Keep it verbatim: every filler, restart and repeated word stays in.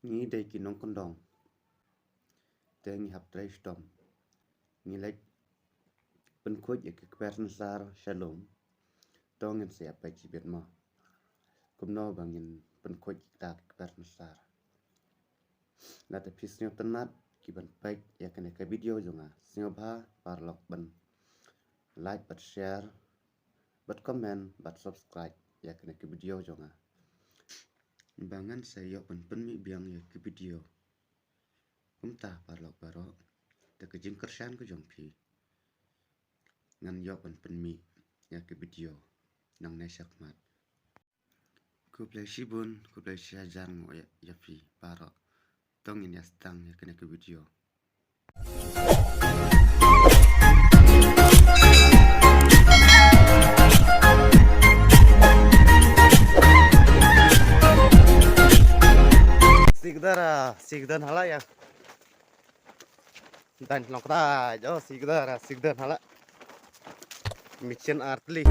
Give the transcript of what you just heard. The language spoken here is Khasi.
Ngi dei ki nongkyndong, te ngi hap trei shitom. Ngi leit pynkhuid ïa ki kper synsar sha lum. To ngin sa ïa peit shibit mo kumno ba ngin pynkhuid kita ki kper synsar. Lada phi sngewtynnat ki ban peit ïa kane ka video jong nga, sngewbha paralok ban like bad share bad comment bad subscribe ïa kane ka video jong nga, ba ngan sa ïoh ban pynmih biang ïa ki video. Kumta paralok baroh, da ka jingkyrshan ka jong phi ngan ïoh ban pynmih ïa ki video nangne shakhmat. Khublei shibun, khublei shihajar nguh ïa, ïa phi baroh. To ngin ïa sdang ïa kane ka video. Sikdara, sikdan hala ïa. Dan long kata jo sikdara, sikdan hala. Mission artli.